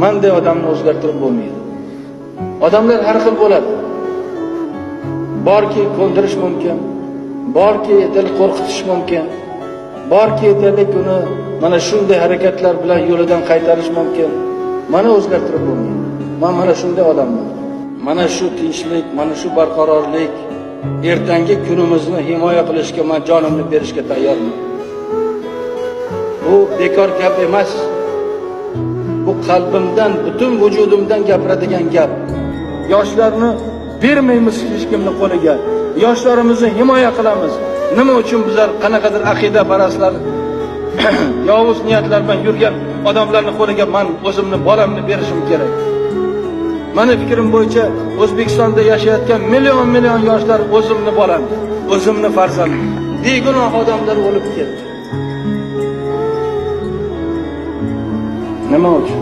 Manday odamni o'zgartirib bo'lmaydi. Odamlar har xil bo'ladi. Borki ko'ndirish mumkin, borki dil qo'rqitish mumkin, borki aytaylik uni mana shunday harakatlar bilan yo'lidan qaytarish mumkin. Mana o'zgartirib bo'lmaydi. Men mana shunday odamman. Mana shu tinchlik, mana shu barqarorlik, ertangi kunimizni himoya qilishga men jonimni berishga tayyorman. Bu bekor gap emas. Bu qalbimdan, butun vujudimdan gapiradigan gap. Yoshlarni bermaymiz hech kimni qo'liga. Yoshlarimizni himoya qilamiz. Nima uchun bizlar qanaqadir aqida parastlar, yovuz niyatlar bilan yurgan odamlarning qo'liga men o'zimni bolamni berishim kerak? Meni fikrim bo'yicha O'zbekistonda yashayotgan million-million yoshlar o'zimni bolam, o'zimni farzandim. Begunoh odamlar o'lib ketdi. Nima uchun?